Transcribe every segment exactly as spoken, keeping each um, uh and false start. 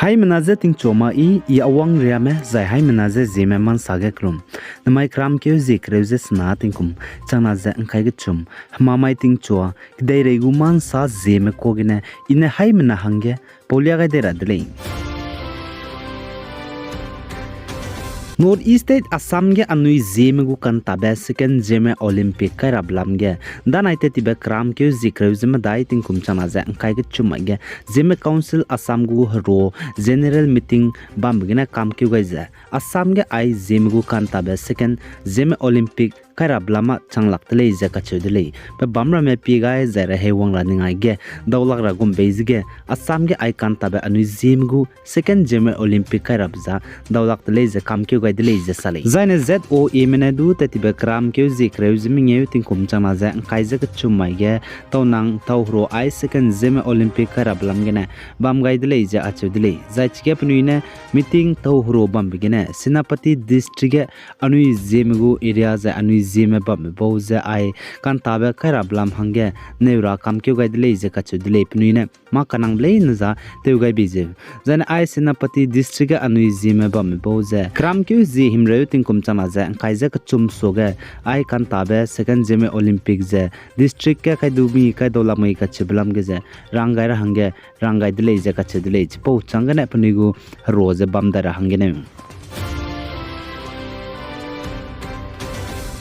Haimena je tingchua ma i, i Awang Riame, zai haimena je Zeme Mansa ge kelum. Namai keramkeu zie kereu ze sena tingkum changna ze ngkai kechum, hemamai tingchua, kedeirei gu mansa Zeme ka gene, i ne haimena hangge paulia gai dei ra de lei. North East State Assam ge anui Zeme gu kantabe Second Zeme Olympic kairabe lam ge, danai tettibe keramkeu zie kereu ze medai tingkum changna ze ngkai kechum mai ge, Zeme Council Assam gu hero General Meeting bambe gene kamkeu gai ze, Assam ge ai Zeme gu kantabe Second Zeme Olympic kairabe lam a changlak de lei ze kacheu de lei. Pe bam ramme pie gai zai rehei wang ra ning ai ge, daulak ra gum bei zege, Assam ge ai kantabe anui Zeme gu Second Zeme Olympic kairabe za daulak de lei ze kamkeu gai de lei ze sa lei. Zaine Z O A mene du tettibe keramkeu zie kereu ze mengeu tingkum changna ze ngkai ze kechum mai ge, Taunang Tauhero ai Second Zeme Olympic kairabe lam gene bam gai de lei ze acheu de lei. Zai chige penui ne meeting Tauhero bambe gene Senapati District ge anui Zeme gu area zai anui Zeme bambe bau ze ai kantabe kairabe lam hangge neu ra kamkeu gai de lei ze kacheu de lei. Penui ne mâ kanangbe leine za tew gai bei zeu. Zaine ai Senapati District ge anui Zeme bambe bau ze keramkeu zie himreu tingkum changna ze ngkai ze kechum suage ai kantabe Second Zeme Olympic ze district ge kaidu mi kaidau lamui kacheube lam ge ze rang gai ra hangge rang gai de lei ze kacheu de lei. Chipau chang gene penui gu hero ze bam dai ra hangge ne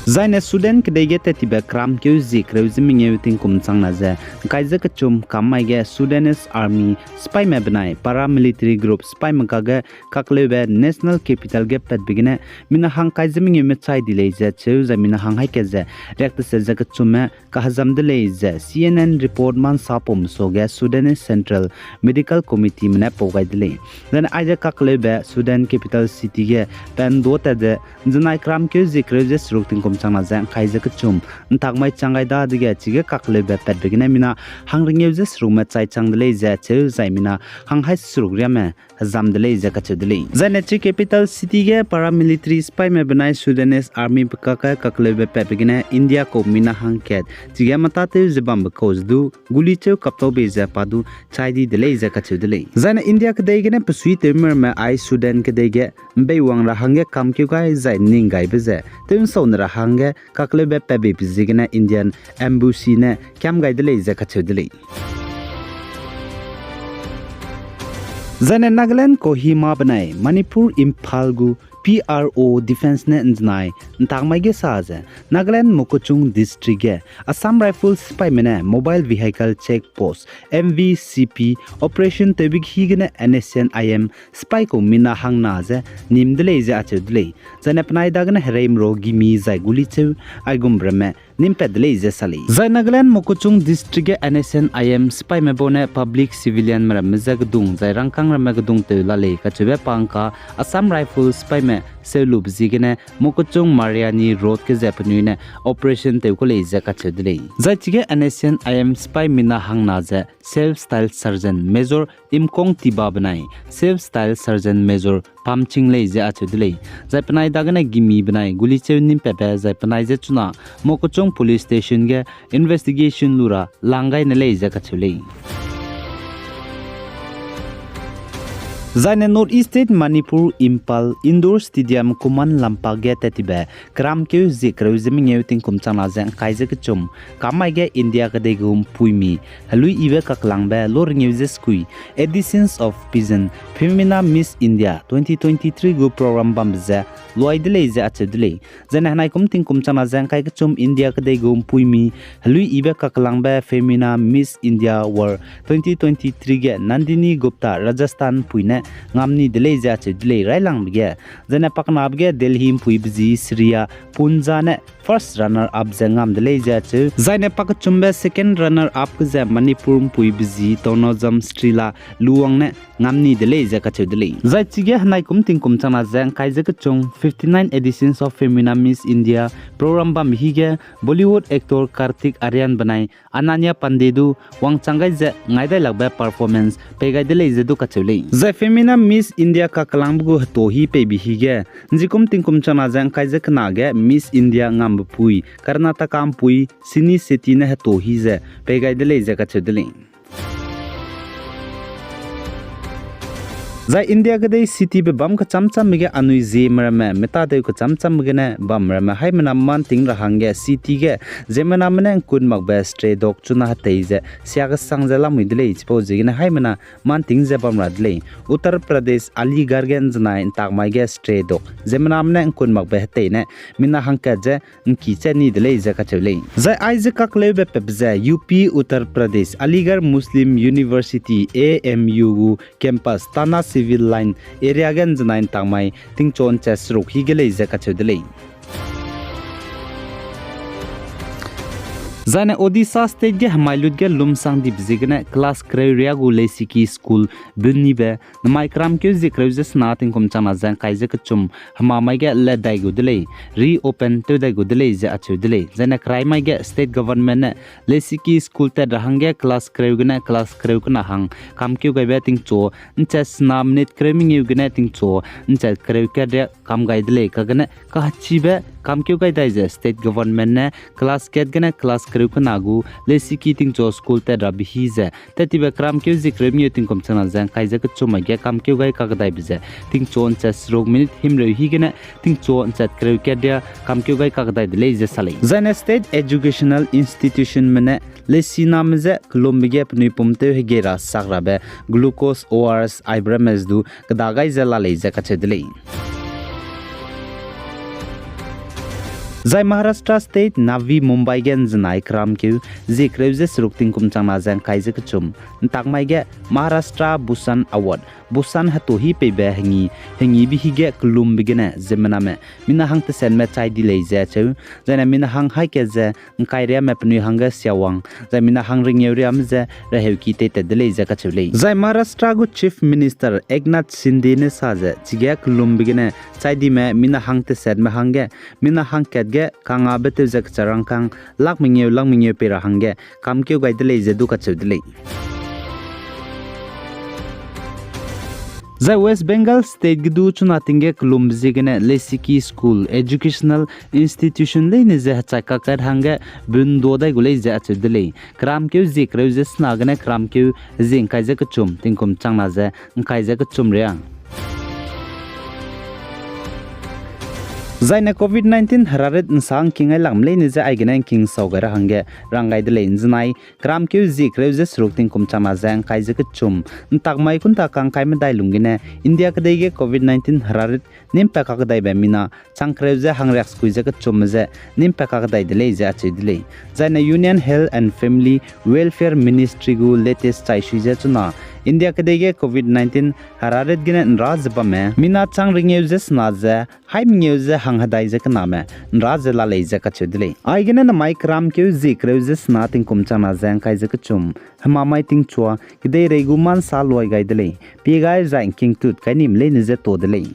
Zaine Sudan kedei ge tettibe keramkeu zie kereu ze mengeu tingkum changna ze ngkai ze kechum kam mai ge Sudanese Army sipaime benai paramilitary group sipaime kage kakleube national capital ge patbe gene mina hangkai ze mengeume chai di lei ze cheu zai mina hang haî kat ze riak tese ze kechumme kahezam de lei ze C N N report mansa pum suage Sudanese Central Medical Committeeme ne pau gai de lei. Zaine aize kakleube Sudan capital city ge pa ’ndu tat de ’nzenai keramkeu zie kereu ze seruk tingkum changna ze ngkai ze kechum ’ntak mai chang gai dadege chige kakleube patbe gene mina hangringeu ze serukme chai chang de lei ze cheu zai mina hang haî seruk riame hezam de lei ze kacheu de lei. Zaine chi capital city ge paramilitary sipaime benai Sudanese Armybe kake kakleube patbe gene India kau mina hangkat chige matatew ze bambe kau ze du guli cheu kaptau bei ze pa du chai di de lei ze kacheu de lei. Zaine India kedei gene pesuitewme ramme ai Sudan kedei ge ’mbeiwang ra hangge kamkeu gai zai ning gaibe ze tew ’nsau ne ra hangge kakleube patbeibe ziegene Indian embassy ne kiam gai de lei ze kacheu de lei. Zaine Nagaland Kohima benai Manipur Imphal gu P R O defence ne ’nzenai ’ntak mai ge sa ze Nagaland Mokokchung District ge Assam Rifles sipaime ne Mobile Vehicle Check Post, M V C P, operation tewbe higene N S C N I M sipai kau mina hangna ze nîm de lei ze acheu de lei. Zaine penai dagene hereimro gimi zai gulicheu aigum ramme nîm pat de lei ze sa lei. Zai Nagaland Mokokchung District ge N S C N I M sipaime bau ne public civilianme ramme je kedung zai rangkâng ramme kedung tew la lei kacheube pa ngka Assam Rifles sipaime seu lube ziegene Mokokchung Mariani Road ge ze penui ne operation tew ku lei ze kacheu de lei. Zai chige N S C N I M sipai mina hangna ze Self Styled Sergeant Major Imkong Tiba benai Self Styled Sergeant Major Pamching lei ze acheu de lei. Zai penai dagene gimi benai gulicheu nîm patbe zai penai je chuna Mokokchung Police Station ge investigation lu ra lang gai ne lei ze kacheu lei. Zaine North East State Manipur Imphal Indoor Stadium Khuman Lampak ge tattibe keramkeu zie kereu ze mengeu tingkum changna ze ngkai ze kechum, kam mai ge India kedei gu ’mpuimi heluiyibe kaklangbe lo rengeu ze sekui, Editions of Pigeon Femina Miss India twenty twenty-three gu program bambe ze luai de lei ze acheu de lei. Zaine henaikum tingkum changna ze ngkai kechum India kedei gu ’mpuimi heluiyibe kaklangbe Femina Miss India World twenty twenty-three ge Nandini Gupta Rajasthan ’mpui ne ngam ni de lei ze acheu de lei railangbe ge. Zaine pakenabe ge Delhi ’mpuibe zi Shreya Poonja ne first runner up ze ngam de lei ze acheu. Zaine pakechumbe second runner up ge ze Manipur ’mpuibe zi Tonozam Strila Luwang ne ngam ni de lei ze kacheu de lei. Zai chige henaikum tingkum changna ze ngkai ze kechum fifty-nine editions of Femina Miss India program bambe hige Bollywood actor Kartik Aaryan benai Ananya Pandey du wangchang gai ze ngai dailakbe performance pei gai de lei ze du kacheu lei. Zai Femina Miss India kakelangbe gu hetau hi peibe hige, nzikum tingkum changna ze ngkai ze kena ge Miss India ngambe pui Karnataka ’mpui Sini Shetty ne hetau hi ze pei gai de lei ze kacheu de lei. Zai India kedei citybe bam kechâm châmbe ge anui ziemme ramme, metadeu kechâm châmbe gene bam ramme haimena manting ra hangge city ge ziemmename ne ’ngkun makbe stray dog chuna hetei ze sia kesang ze lamui de lei, chipau ziegene haimena manting ze bam ra de lei. Uttar Pradesh, Aligarh ge ’nzenai ’ntak mai ge stray dog ziemmename ne ’ngkun makbe hetei ne mina hangkat ze ’ngki che ni de lei ze kacheu lei. Zai aize kakleube pep ze U P Uttar Pradesh, Aligarh Muslim University, A M U gu campus Thana Civil Line area ge ’nzenai ’ntak mai tingchu ’nchat seruk hi ge lei ze kacheu de lei. Zaine Odisha State ge hemai lut ge lumsang dibe ziegene class kereu ria gu leisiki school bun nibe, namai keramkeu zie kereu ze sena tingkum changna ze ’ngkai ze kechum hema mai ge ledai gu de lei, reopen tew dai gu de lei ze acheu de lei. Zaine kerai mai ge state government ne leisiki school tat ra hangge class kereu gene class kereu kena hang kamkeu gaibe tingchu ’nchat sena minute kereu mengeu gene tingchu ’nchat kereu kat ria kam gai de lei, kagene kahechibe kamkeu gai dai ze state government ne class kat gene class kereu kena gu leisiki tingchu school tat rabe hi ze tat tibe keramkeu zie kereu mengeu tingkum changna ze ’ngkai ze kechum mai ge kamkeu gai kakdaibe ze tingchu ’nchat seruk minute himreu hi gene tingchu ’nchat kereu kat ria kamkeu gai kakdai de lei ze sa lei. Zaine state educational institutionme ne leisiname je kelumbe ge penui pumtew hegei ra sak rabe glucose, O R S, aibrames du keda gai ze la lei ze kacheu de lei. Zai Maharashtra State, Navi Mumbai ge ’nzenai keramkeu zie kereu ze seruk tingkum changna ze ’ngkai ze kechum ’ntak mai ge Maharashtra Bhushan Award, Bhushan hetu hi peibe hengi, hengibe hi ge kelumbe gene ziemmename mina hang tesetme chai di lei ze acheu, zaine mina hang haika ze ’ngkai riame penui hangge siawang, zai mina hang rengeu riame je reheuki teitat de lei ze kacheu lei. Zai Maharashtra gu Chief Minister Eknath Shinde ne sa ze chige kelumbe gene chai dime mina hang tesetme hangge, mina hangkat ge kangabe tew ze kecha rangkâng lak mengeu lak mengeu pei ra hangge kamkeu gai de lei ze du kacheu de lei. Zai West Bengal State ge du chuna ting ge kelumbe ziegene leisiki school, educational institution leine ze hechai kakkat hangge bun du dai gu lei ze acheu de lei. Keramkeu zie kereu ze sena gene keramkeu zie ’ngkai ze kechum tingkum changna ze ’ngkai ze kechum ria. Zaine covid nineteen herarit ’nsang king ai lakme leine je aigene ’ngking sau gai ra hangge rang gai de lei. ’Nzenai keramkeu zie kereu ze seruk tingkum changna ze ’ngkai ze kechum ’ntak mai kunta kangkai medai lung gene India kedei ge covid nineteen herarit nimpat kakdaibe mina chang kereu ze hangriak sekui ze kechumme je nimpat kakdai de lei ze acheu de lei. Zaine Union Health and Family Welfare Ministry gu latest chaisui ze chuna India kedei ge covid nineteen herarit gene ’nra ze bamme mina chang rengeu ze sena ze hai mengeu ze hanghedai ze kename ’nra ze la lei ze kacheu de lei. Aigene namai keramkeu zie kereu ze sena tingkum changna ze ’ngkai ze kechum hema mai tingchua kedeirei gu mansa luai gai de lei. Pie gai zai ’ngking tut kai nime leine je to de lei.